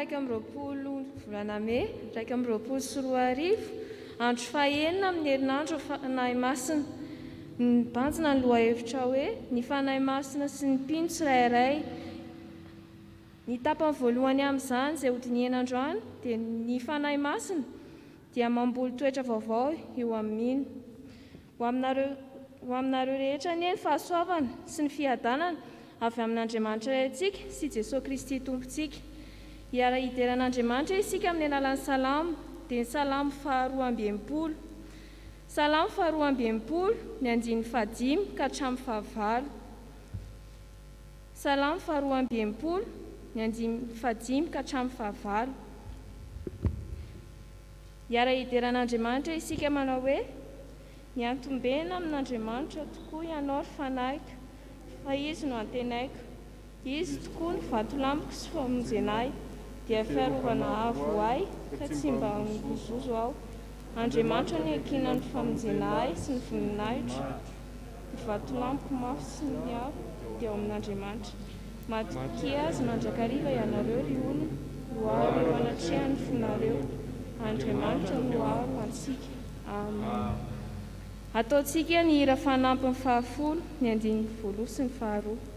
21 volana Mey 2021, andro fahenina amin'ny herinandro Fanahy Masina. Mibanjina ny lohahevitra hoe Ny Fanahy Masina sy ny mpino tsirairay. Ny tapany voalohany amin'izany izay hodinihina androany dia ny Fanahy Masina dia mamboly toetra vaovao eo amin'ny mino. Ho aminareo, ho aminareo rehetra anie ny fahasoavana sy ny fiadanana avy amin'Andriamanitra Raintsika sy Jesoa Kristy Tompontsika. Hiara-hidera an'Andriamanitra isika amin'ny alalan'ny Salamo, dia ny Salamo faharoa amby enimpolo. Salamo faharoa amby enimpolo, ny andininy fahadimy ka hatramin'ny fahavalo. Salamo faharoa amby enimpolo, ny andininy fahadimy ka hatramin'ny fahavalo. Hiara-hidera an'Andriamanitra isika manao hoe, Miantombena amin'Andriamanitra tokoa ianao ry fanahiko, fa Izy no antenaiko. Izy tokoa no vatolampiko sy famonjena ahy, dia fiarovana avo ho ahy, ka tsy mba hangozohozo aho. Andriamanitra no iankinan'ny famonjena ahy sy ny voninahitro, ny vatolampiko mafy sy ny aro dia ao amin'Andriamanitra. Matokia Azy mandrakariva ianareo, ry olona, ho aro eo anatrehan'ny fonareo. Andriamanitra no aro ho antsika. Amen. Ataontsika ny hira fanampiny fahafolo, ny andininy voaloha sy ny faharoa.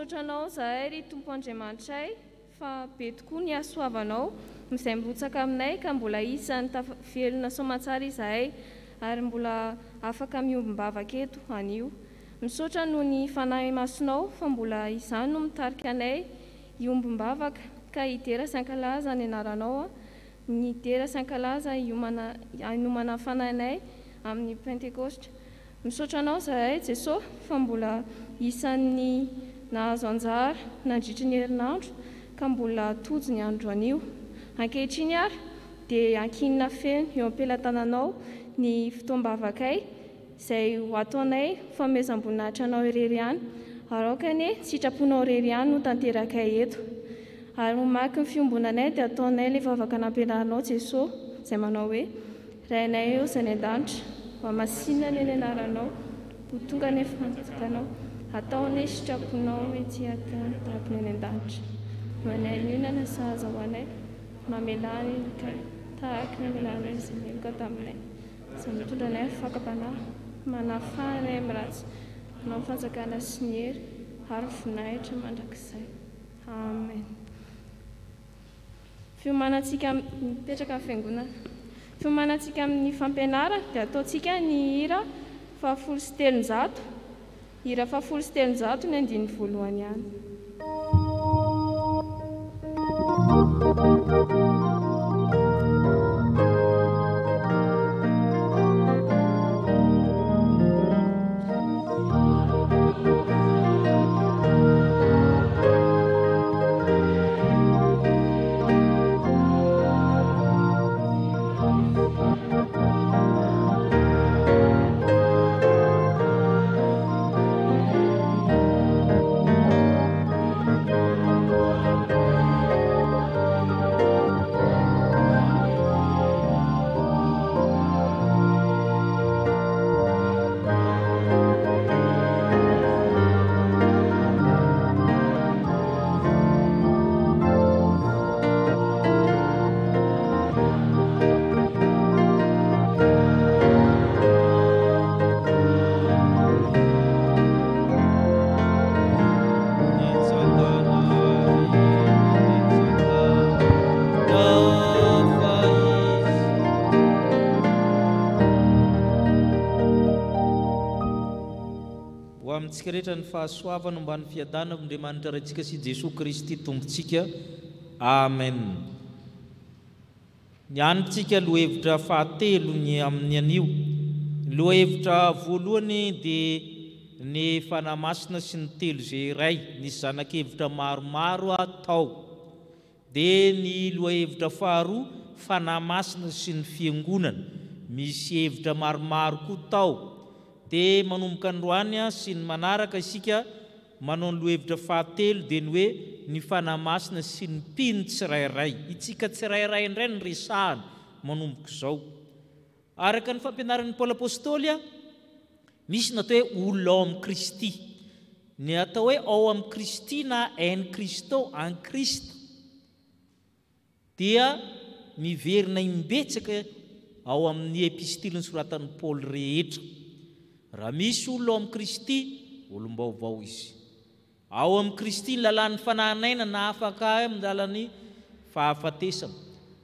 Misaotra Anao izahay, ry Tompo Andriamanitray, fa be tokoa ny hasoavanao izay mirotsaka aminay ka mbola isan'ny tafavelona soamantsara izahay ary mbola afaka miombom-bavaka eto anio. Misaotra noho ny Fanahy Masinao fa mbola izany no mitarika anay hiombom-bavaka ka hidera sy hankalaza ny anaranao ny dera sy hankalaza hiomana hanomana ny fanahinay amin'ny Pentekostra. Misaotra Anao izahay Jeso fa mbola isan'ny nahazo anjara nandritry ny herinandro ka mbola tojo ny andro anio. Ankehitriny ary dia ankinina feno eo am-pelatananao ny fotoam-bavakay izay ho ataonay ho fanomezam-boninahitra Anao irery ihany ary aoka anie ny sitraponao irery ihany no tanterakay eto. Ary ho mariky ny fiombonanay dia ataonay ilay vavaka nampianarinao Jeso izay manao hoe, Rainay ô izay any an-danitra, ho hamasinina anie ny anaranao, ho tonga anie ny fanjakanao, hatao anie ny sitraponao ety an-tany tahaka ny any an-danitra. Omenay anio ny aina sahaza ho anay, mamelà ny helokay tahaka ny namelanay izay meloka taminay. Izay mitondra anay amin'ny fakam-panahy, manafaha anay amin'ny ratsy, hanao ny fanjakana sy ny hery ary ny voninahitra mandrakizay. Amen. Fiomanantsika mipetraka amin'ny fiangonana. Fiomanantsika amin'ny fampianarana dia ataontsika ny hira fahafolo sy 300. Hira fahafolo sy 300 ny andininy voalohany ihany. Ho amintsika rehetra ny fahasoavana omban'ny fiadanana avy Andriamanitra Raintsika sy Jesoa Kristy Tompontsika. Amen. Ny antsika lohahevitra fahatelo ny amin'ny anio. Ny lohahevitra voalohany dia ny Fanahy Masina sy ny telo izay iray. Nisy zanak'hevitra maromaro tao. Dia ny lohahevitra faharoa, Fanahy Masina sy ny Fiangonana. Misy hevitra maromaro koa tao. Dia manomboka androany sy ny manaraka isika manao ny lohahevitra fahatelo dia ny hoe ny Fanahy Masina sy ny mpino tsirairay. Itsika tsirairay indray no resahana manomboka izao. Araka ny fampianaran'i Paoly Apostoly, misy ny atao hoe olona ao amin'i Kristy. Ny atao hoe ao amin'i Kristy na en Christo, en Christ, dia miverina imbetsaka ao amin'ny epistily nosoratan'i Paoly rehetra. Raha misy olona ao amin'i Kristy, olom-baovao izy. Ao amin'i Kristy ny lalàn'ny fanahin'aina nahafaka ahy amin'ny lalan'ny fahafatesana.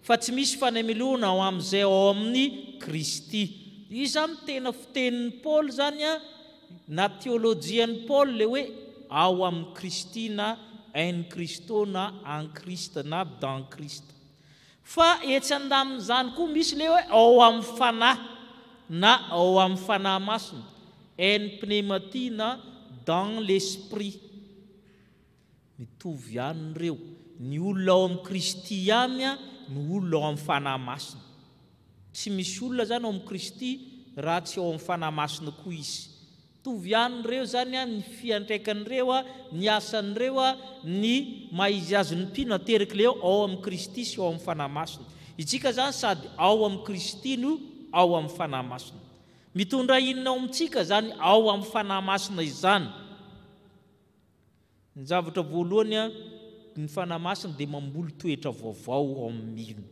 Fa tsy misy fanemelohana ho amin'izay ao amin'i Kristy. Io izany tena fitenin'i Paoly izany an, na teolojian'i Paoly ilay hoe ao amin'i Kristy na en Christo na en Christ na dans Christ. Fa etsy andanin'izany koa misy ilay hoe ao amin'ny Fanahy na ao amin'ny Fanahy Masina, en pneumati na dans l'esprit. Mitovy ihany ireo. Ny olona ao amin'i Kristy ihany no olona ao amin'ny Fanahy Masina. Tsy misy olona izany ao amin'i Kristy raha tsy ao amin'ny Fanahy Masina koa izy. Mitovy ihany ireo izany an, ny fiantraikan'ireo an, ny asan'ireo an, ny maha izy azy ny mpino aterak'ilay ao amin'i Kristy sy ao amin'ny Fanahy Masina. Isika izany sady ao amin'i Kristy no ao amin'ny Fanahy Masina. Mitondra inona ao amintsika izany ao amin'ny Fanahy Masina izany? Ny zavatra voalohany, ny Fanahy Masina dia mamboly toetra vaovao ao amin'ny mino.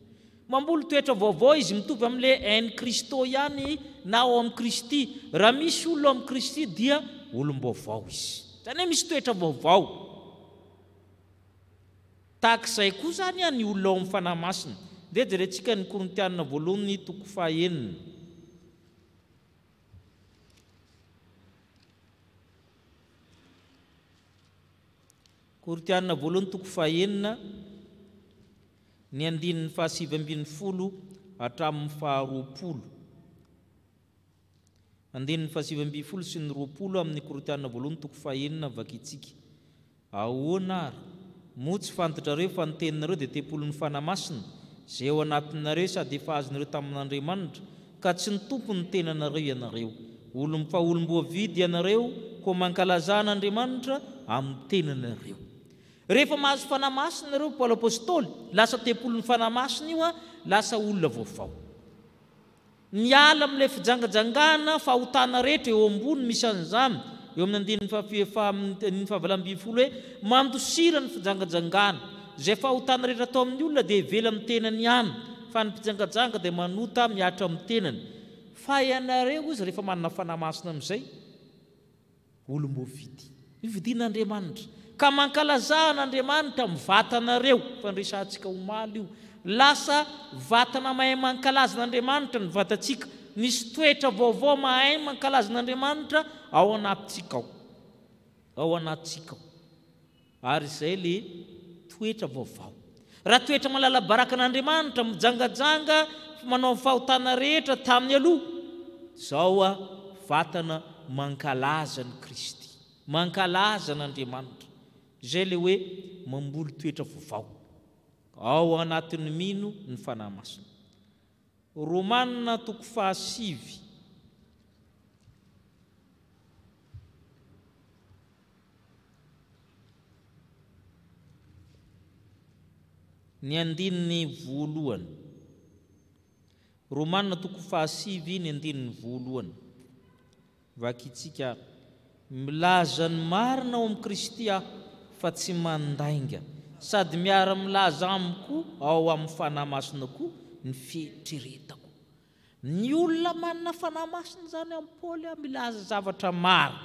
Mamboly toetra vaovao izy, mitovy amin'ilay en Christo ihany na ao amin'i Kristy. Raha misy olona ao amin'i Kristy dia olom-baovao izy. Izany hoe misy toetra vaovao. Tahaka izay koa izany ny olona ao amin'ny Fanahy Masina. Ndeha jerentsika ny Korintiana voalohany toko fahenina. Korintiana voalohany toko fahenina, ny andininy fahasivy ambin'ny folo hatramin'ny faharoapolo. Andininy fahasivy ambin'ny folo sy ny 20 amin'ny Korintiana voalohany toko fahenina vakintsika. Ahoana ary? Moa tsy fantatrareo fa ny teninareo dia tempolin'ny Fanahy Masina, izay ao anatinareo sady efa azonareo tamin'Andriamanitra, ka tsy ny tompon'ny tenanareo ianareo. Olom fa olom-boavidy ianareo, koa mankalazà an'Andriamanitra amin'ny tenanareo. Rehefa mahazo Fanahy Masina nareo, Paoly Apostoly, lasa tempolin'ny Fanahy Masina io, lasa olona vaovao. Miala amin'ilay fijangajangana, fahotana rehetra eo ambony misy an'izany, eo amin'ny andininy faha faha-18 hoe, Mandosira ny fijangajangana. Izay fahotana rehetra atao amin'ny olona dia ivelan'ny tenany ihany, fa ny mpijangajanga dia manota mihatra amin'ny tenany. Fa ianareo, hoy izy, rehefa manana Fanahy Masina amin'izay, Olom-boafidy. Novidian'Andriamanitra. Ka mankalazà an'Andriamanitra amin'ny vatanareo. Efa niresahantsika omaly io. Lasa vatana mahay mankalaza an'Andriamanitra ny vatantsika. Misy toetra vaovao mahay mankalaza an'Andriamanitra ao anatintsika ao. Ao anatintsika ao. Ary izay le toetra vaovao. Raha toetra malala-baraka an'Andriamanitra, mijangajanga, manao ny fahotana rehetra tamin'ny aloha, izao a vatana mankalaza an'i Kristy, mankalaza an'Andriamanitra. Izay le hoe mamboly toetra vaovao ao anatin'ny mino ny Fanahy Masina. Romana toko fahasivy. Ny andininy voalohany. Romana toko fahasivy ny andininy voalohany. Vakintsika ary. Milaza ny marina ao amin'i Kristy aho fa tsy mandainga, sady miara-milaza amiko ao amin'ny Fanahy Masina koa ny fieritreretako. Ny olona manana Fanahy Masina izany amin'i Paoly milaza zavatra marina.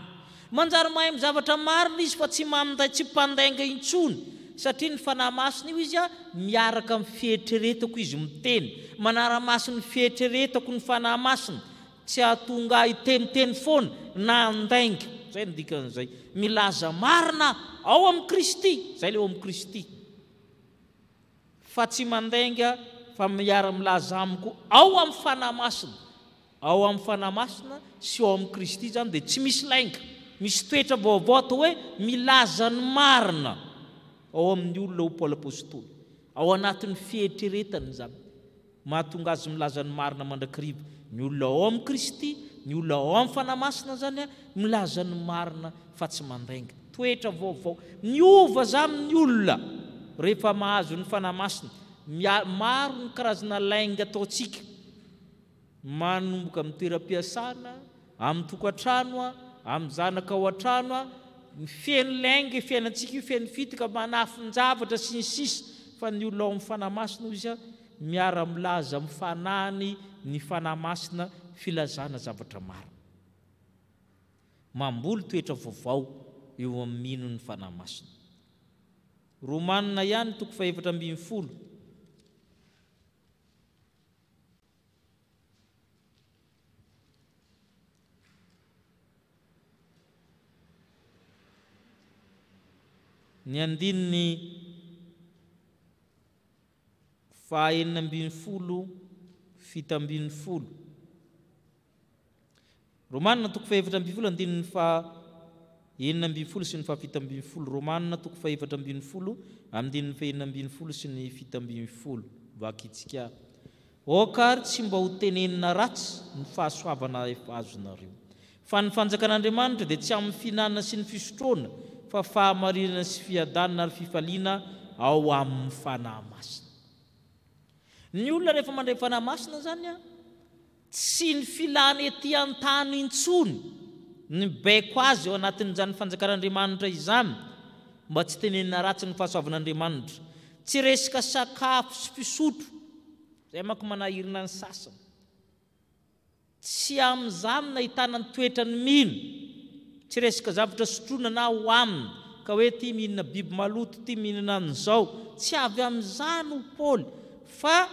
Manjary mahay amin'ny zavatra marina izy fa tsy manday, tsy mpandainga intsony, satria ny Fanahy Masina io izy miaraka amin'ny fieritreretako izy miteny. Manara-maso ny fieritreretako ny Fanahy Masina. Tsy hahatonga ahy hiteniteny foana na handainga. Izay no dikan'izay. Milaza marina ao amin'i Kristy. Izay ilay ao amin'i Kristy. Fa tsy mandainga fa miara-milaza amiko ao amin'ny Fanahy Masina. Ao amin'ny Fanahy Masina sy ao amin'i Kristy izany dia tsy misy lainga. Misy toetra vaovao atao hoe milaza ny marina ao amin'ny olona hoy Paoly Apostoly. Ao anatin'ny fieritreretana izany. Mahatonga azy milaza ny marina mandrakariva. Ny olona ao amin'i Kristy, ny olona ao amin'ny Fanahy Masina izany, milaza ny marina fa tsy mandainga. Toetra vaovao. Miova izany ny olona rehefa mahazo ny Fanahy Masina. Maro ny karazana lainga ataontsika. Manomboka amin'ny toeram-piasana, amin'ny tokantrano, amin'ny zanaka ao an-trano, feno lainga io fiainantsika io, feno fitaka, manafin-javatra sy ny sisa Fa ny olona ao amin'ny Fanahy Masina hoy izy, miara-milaza amin'ny fanahiny ny Fanahy Masina filazana zavatra marina. Mamboly toetra vaovao eo amin'ny mino ny Fanahy Masina. Romanina ihany toko fahefatra ambin'ny folo. Ny andininy faha-16, 17. Romanina toko faha-14 andininy faha-16 sy ny faha-17. Romanina toko faha-14 andininy faha-16 sy ny 17. Vakintsika. Aoka ary tsy mba ho tenenina ratsy ny fahasoavana efa azonareo. Fa ny fanjakan'Andriamanitra dia tsy amin'ny fihinanana sy ny fisotroana, fa fahamarinana sy fiadanana ary fifaliana ao amin'ny Fanahy Masina. Ny olona rehefa mandray Fanahy Masina izany an, Tsy ny filana ety an-tany intsony ny mibaiko azy ao anatin'izany fanjakan'Andriamanitra izany, mba tsy tenenina ratsy ny fahasoavan'Andriamanitra. Tsy resaka sakafo sy fisotro, izay manko manahirana ny sasany. Tsy amin'izany no ahitana ny toetran'ny mino. Tsy resaka zavatra sotroina na hohanina. ka hoe ity mihinana biby maloto, ity mihinana an'izao. Tsy avy amin'izany hoy Paoly fa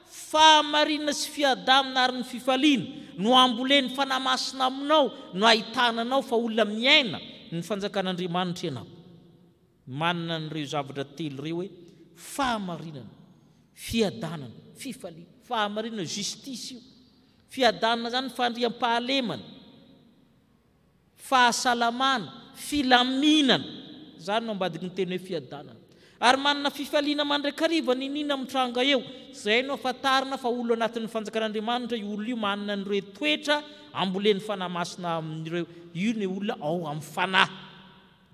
fahamarinana sy fiadanana ary ny fifaliana no ambolen'ny Fanahy Masina aminao no ahitana anao fa olona miaina ny fanjakan'Andriamanitra ianao. Manana an'ireo zavatra telo ireo hoe fahamarinana, fiadanana, fifaliana. Fahamarinana, justice io. Fiadanana izany fandriampahalemana, fahasalamana, filaminana. Izany no ambadiky ny teny hoe fiadanana. Ary manana fifaliana mandrakariva n'inona mitranga eo. Izay no ahafantarana fa olona anatin'ny fanjakan'Andriamanitra io olona io manana an'ireo toetra ambolen'ny Fanahy Masina amin'ireo. Io ny olona ao amin'ny Fanahy.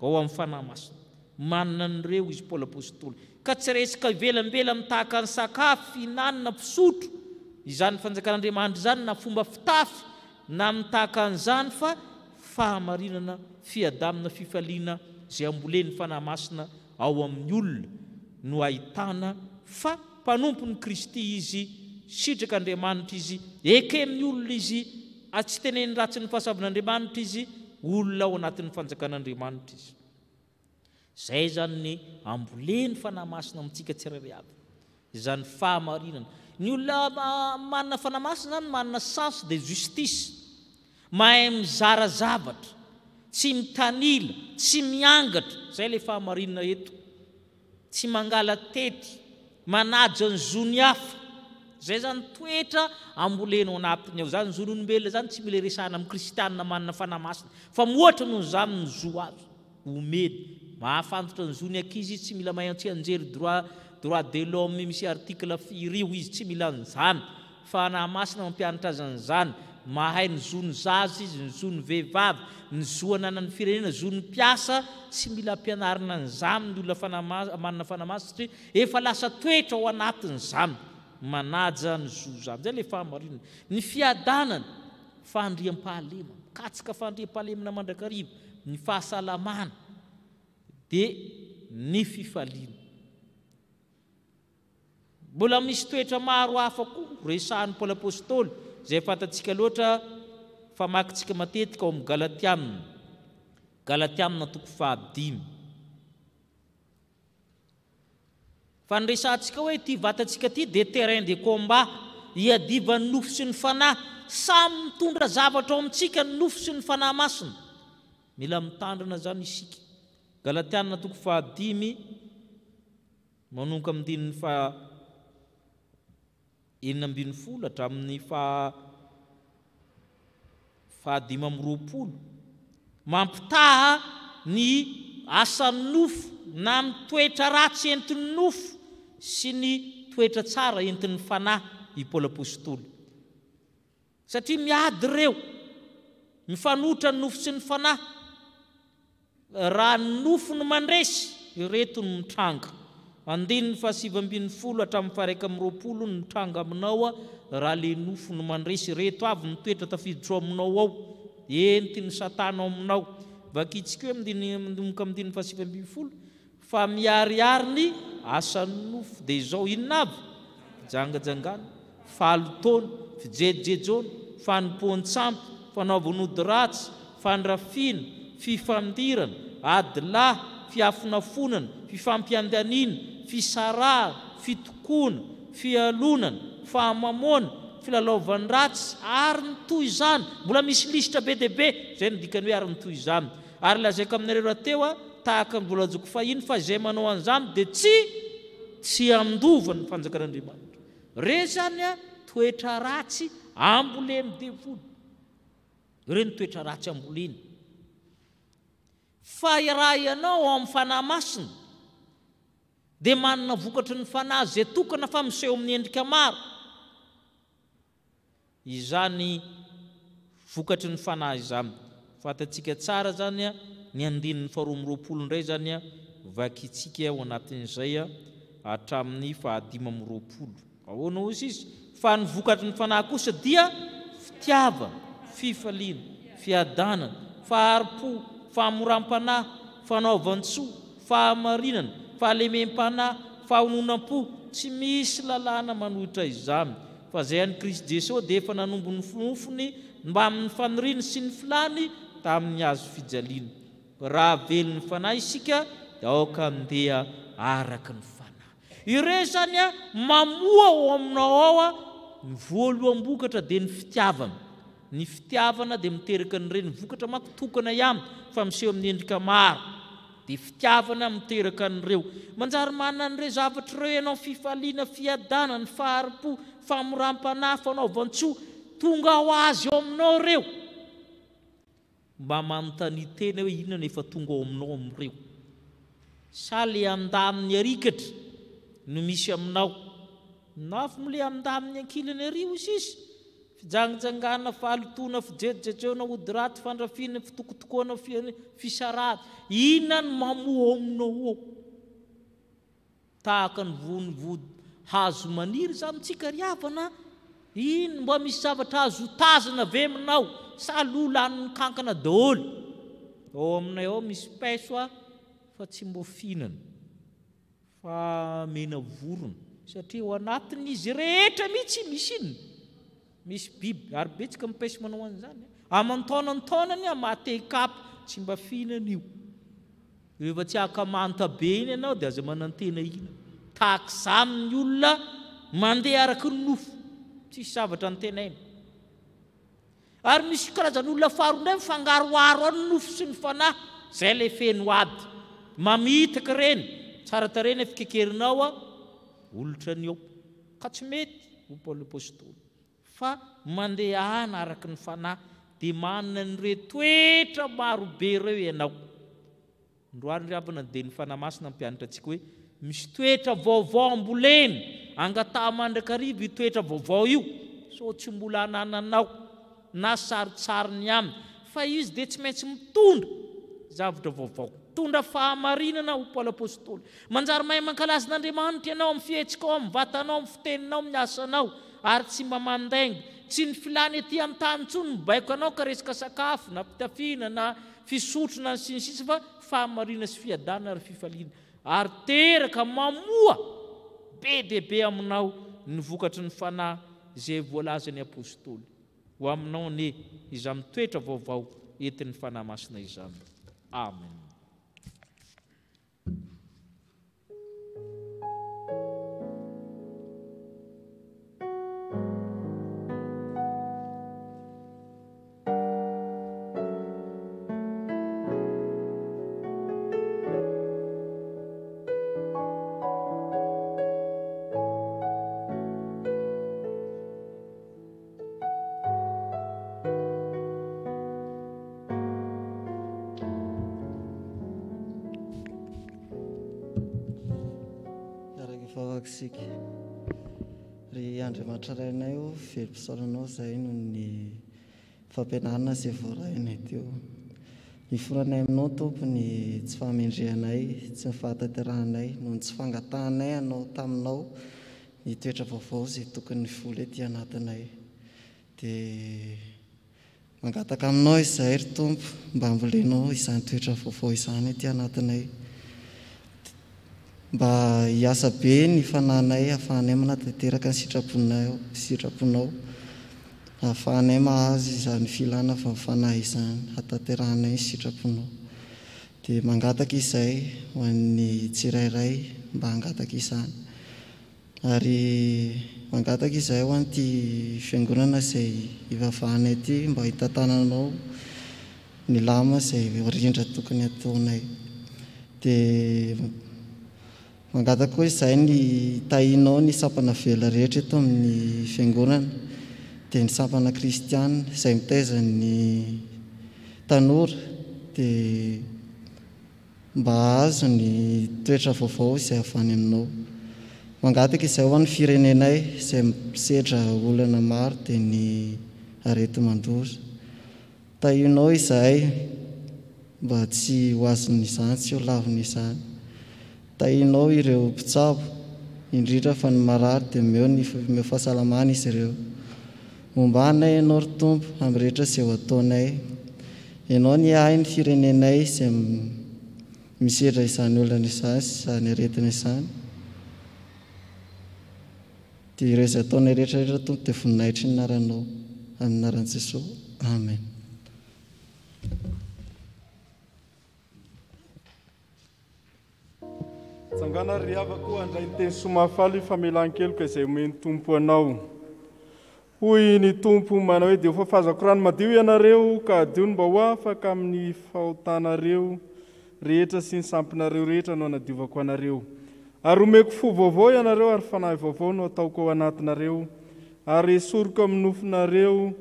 Ao amin'ny Fanahy Masina. Manana an'ireo izy Paoly Apostoly. Ka tsy resaka ivelambelany tahaka ny sakafo, fihinanana, fisotro, izany fanjakan'Andriamanitra izany na fomba fitafy na ny tahaka an'izany fa fahamarinana, fiadamina, fifaliana izay ambolen'ny Fanahy Masina ao amin'ny olona no ahitana fa mpanompon'i Kristy izy, sitrak'Andriamanitra izy, eken'ny olona izy, ary tsy teneniny ratsy ny fahasoavan'Andriamanitra izy, olona ao anatin'ny fanjakan'Andriamanitra izy. Izay izany ny ambolen'ny Fanahy Masina amintsika tsirairay avy. Izany fahamarinana. Ny olona manana Fanahy Masina izany manana sens de justice. Mahay mizara zavatra, tsy mitanila, tsy miangatra. Izay ilay fahamarinana eto. Tsy mangala-tety, manaja ny zon'ny hafa. Izay izany toetra ambolena ao anatiny ao. Izany zon'olombelona izany tsy mila iresahana amin'ny kristianina manana Fanahy Masina. Fa mihoatra noho izany ny zo azo omeny. Mahafantatra ny zon'ny ankizy izy, tsy mila mahay tsianjery droit droit de l'homme misy article firy io izy, tsy mila an'izany. Fanahy Masina mampianatra azy an'izany. Mahay ny zon'ny zaza izy, ny zon'ny vehivavy, ny zo ananan'ny firenena, zon'ny mpiasa, tsy mila ampianarina an'izany ny olona fanahy manana Fanahy Masina satria efa lasa toetra ao anatiny izany, manaja ny zo izany. Izay ilay fahamarinana. Ny fiadanana, fandriampahalemana, mikatsaka fandriampahalemana mandrakariva, ny fahasalamana, dia ny fifaliana. Mbola misy toetra maro hafa koa resahin'i Paoly Apostoly, izay fantatsika loatra famakintsika matetika ao amin'ny Galatiana, Galatiana toko fahadimy. Fa ny resahantsika hoe ity vatantsika ity dia terrain de combat, iadivan'ny nofo sy ny fanahy. Samy mitondra zavatra ao amintsika ny nofo sy ny fanahy masina. Mila mitandrina izany isika. Galatiana toko fahadimy. Manomboka amin'ny andininy faha 16 hatramin'ny faha 25, mampitaha ny asan'ny nofo na ny toetra ratsy entin'ny nofo sy ny toetra tsara entin'ny fanahy i Paoly Apostoly. Satria miady ireo, mifanohitra ny nofo sy ny fanahy. Raha ny nofo no mandresy, ireto no mitranga. Andininy faha-19 hatramin'ny faha-21 no mitranga aminao raha le nofo no mandresy. Ireto avy ny toetra tafiditra ao aminao ao, entin'i Satana ao aminao. Vakintsika eo andininy manomboka amin'ny andininy faha-19. Fa miharihary ny asan'ny nofo, dia izao, inona avy? Fijangajangana, fahalotoana, fijejojejoana, fanompoan-tsampy, fanaovan'ody ratsy, fandrafiana, fifandirana, ady lahy, fiafonafonana, fifampiandaniana, fisarahana, fitokoana, fialonana, fahamamoana, filalaovan-dratsy, ary ny toy izany. Mbola misy lisitra be dia be, izay no dikan'ny hoe ary ny toy izany. Ary lazaiko aminareo rahateo aho, tahaka ny voalazako fahiny, fa izay manao an'izany dia tsy tsy handova ny fanjakan'Andriamanitra. Re izany a, toetra ratsy ambolen'ny devoly. Ireny toetra ratsy amboleny. Fa raha ianao ao amin'ny Fanahy Masina, dia manana vokatry ny Fanahy izay tokana fa miseho amin'ny endrika maro. Izany vokatry ny fanahy izany. Fantatsika tsara izany ny andininy faharoa amby roapolo indray izany vakintsika ao anatin'izay hatramin'ny fahadimy amby roapolo. Ahoana hoy izy? Fa ny vokatry ny fanahy kosa dia fitiavana, fifaliana, fiadanana, fahari-po, fahamoram-panahy, fanaovan-tsoa, fahamarinana, fahalemem-panahy, fahononam-po, tsy misy lalàna manohitra izany. Fa izay an'i Kristy Jesoa dia efa nanombo ny nofony mbamin'ny faniriany sy ny filany tamin'ny hazo fijaliana. Raha velon'ny Fanahy isika dia aoka handeha araka ny Fanahy. Ireo izany mamoa ao aminao ao ny voaloham-bokatra dia ny fitiavana. Ny fitiavana dia miteraka an'ireny vokatra manko tokana ihany fa miseho amin'ny endrika maro. Dia fitiavana miteraka an'ireo. Manjary manana an'ireo zavatra ireo ianao, fifaliana, fiadanana, ny fahari-po, famoram-panahy, fanaovan-tsoa. Tonga ho azy ao aminao ireo. Mba manontania tena hoe inona no efa tonga ao aminao amin'ireo? Sa le andaniny arikatra no misy aminao? Na avy moa le andaniny ankilany ary hoy sisa? Fijangajangana, fahalotoana, fijejojejoana, ody ratsy, fandrafiana, fitokotokoana, fisarahana. Inona no mamoa ao aminao ao? Tahaka ny voan'ny vody hazo maniry izany tsika ry havana a! Inn mba misy zavatra azo otazana ve aminao sa aloha lanin'ny kankana daholo? Ao aminay ao misy paiso a fa tsy mbô fihinana fa mena vorona satria ao anatin'izy rehetra mihitsy misy inona? Misy biby ary betsaka ny paiso manao an'izany a! Aman-taonantaonany a maha te hikapa tsy mba fihinana io. Rehefa tsy haka manta be iny ianao dia aza manantena hihinana. Tahaka izany ny olona mandeha araka ny nofo, tsisy zavatra antenaina. Ary misy karazan'olona faharoa indray mifangaroharo ao ny nofo sy ny fanahy, izay ilay feno ady. Mamitaka ireny, tsara tarehy ny fikekerinao a, olitra ny eo. Ka tsy mety, hoy Paoly Apostoly. Fa mandehana araka ny Fanahy, dia manana an'ireo toetra marobe ireo ianao. Androany ry havana dia ny Fanahy Masina mampianatra antsika hoe misy toetra vaovao ambolena, angataha mandrakariva io toetra vaovao io, sao tsy mbola anananao na sarintsariny aminy, fa izy dia tsy maintsy mitondra zavatra vaovao, mitondra fahamarinana hoy Paoly Apostoly. Manjary mahay mankalaza an'Andriamanitra ianao amin'ny fihetsikao, amin'ny vatanao, amin'ny fiteninao, amin'ny asanao. Ary tsy mba mandainga. Tsy ny filàna ety an-tany intsony no mibaiko anao ka resaka sakafo na fitafiana na fisotro na ny sy ny sisa fa fahamarina sy fiadanana ary fifaliana. Ary teraka mamoa be dia be aminao ny vokatry ny Fanahy izay voalazan'ny Apostoly. Ho aminao anie izany toetra vaovao entin'ny Fanahy Masina izany. Amen. Hiaraka hivavaka isika. Ry Andriamanitra Rainay ô, velom-pisaorana Anao izahay noho ny fampianarana izay voarainay teo. Miforanay Aminao Tompo ny tsy fahamendrehanay, tsy ny fahatanterahanay, noho ny tsy fangatahanay Anao taminao ny toetra vaovao izay tokony hivoly ety anatinay. Dia mangataka aminao izahay ry Tompo mba hambolenao izany toetra vaovao izany ety anatinay. Mba hiasa be ny fanahinay hahafahanay manatanteraka ny sitraponao, sitraponao, hahafahanay mahazo izany filana avy amin'ny fanahy izany, hahatanterahanay ny sitraponao. Dia mangataka izahay ho an'ny tsirairay mba hangataka izany. Ary mangataka izahay ho an'ity fiangonana izay ivavahanay ity mba hitantananao ny lama izay rindra tokony hataonay. Dia mangataka koa izahay ny hitahianao ny sampana velona rehetra eto amin'ny fiangonana, dia ny sampana kristiana izay mitaiza ny tanora dia Mba hahazo ny toetra vaovao izay avy any aminao. Mangataka izay ho an'ny firenenay izay misedra olana maro dia ny areti-mandoza. Tahionao izahay mba tsy ho azon'izany sy ho lavin'izany. Tahinao ireo mpitsabo, indrindra fa ny marary dia omeo ny omeo fahasalamana izy ireo. Momba anay Ianao ry Tompo amin'ny rehetra izay ho ataonay. Ianao niahy ny firenenay izay misedra izany olana izany sy izany aretina izany. Dia ireo izay ataonay rehetra rehetra Tompo dia voninahitry ny anaranao. Amin'ny anaran'i Jesoa. Amen. Mitsangàna ry havako handray ny teny soa mahafaly famelan-keloka izay omen'ny Tompo anao. Hoy ny Tompo manao hoe, Dia hofafazako rano madio ianareo, ka hadio ny mba ho afaka amin'ny fahotanareo rehetra sy ny sampinareo rehetra no hanadiovako anareo. Ary homeko fo vaovao ianareo, ary fanahy vaovao no hataoko ao anatinareo, ary hesoriko amin'ny nofonareo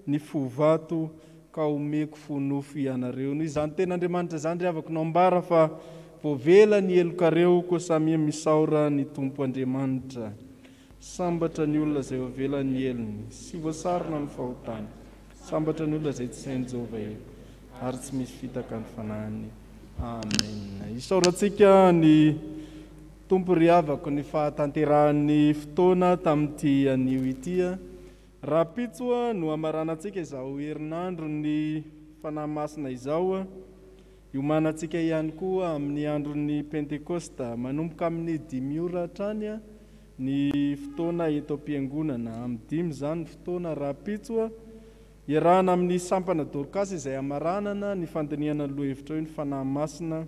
ny fo vato, ka homeko fo nofo ianareo. Noho izany tenin'Andriamanitra izany, ry havako, no ambara fa voavela ny helokareo, koa samia misaora ny Tompo Andriamanitra. Sambatra ny olona izay voavela ny helony, sy voasarona ny fahotany. Sambatra ny olona izay tsy sain'i Jehovah heloka, ary tsy misy fitaka ny fanahiny. Amen. Isaorantsika ny Tompo ry havako ny fahatanterahan'ny fotoana tamin'ity anio ity. Rahampitso no hamaranantsika izao herinandron'ny Fanahy Masina izao. Hiomanantsika ihany koa amin'ny andron'ny Pentekosta. Manomboka amin'ny dimy ora hatrany ny fotoana eto am-piangonana. Amin'ny dimy izany ny fotoana rahampitso. Iarahana amin'ny sampana Dorkasy izay hamaranana ny fandinihana ny lohahevitra hoe ny Fanahy Masina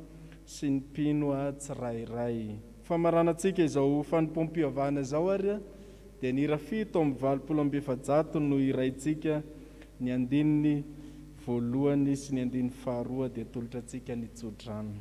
sy ny mpino tsirairay. Famaranantsika izao fanompoam-pivavahana izao ary dia ny hira 487 no hiraintsika, ny andininy voalohany sy ny andininy faharoa dia atolotra antsika ny tsodrano.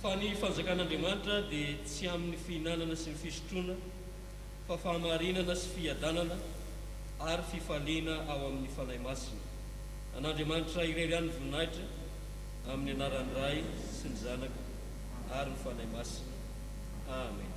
Fa ny fanjakan'Andriamanitra dia tsy amin'ny fihinanana sy ny fisotroana, fa fahamarinana sy fiadanana ary fifaliana ao amin'ny Fanahy Masina. An'Andriamanitra irery ihany ny voninahitra, amin'ny anaran'ny Ray sy ny Zanaka ary ny Fanahy Masina. Amen.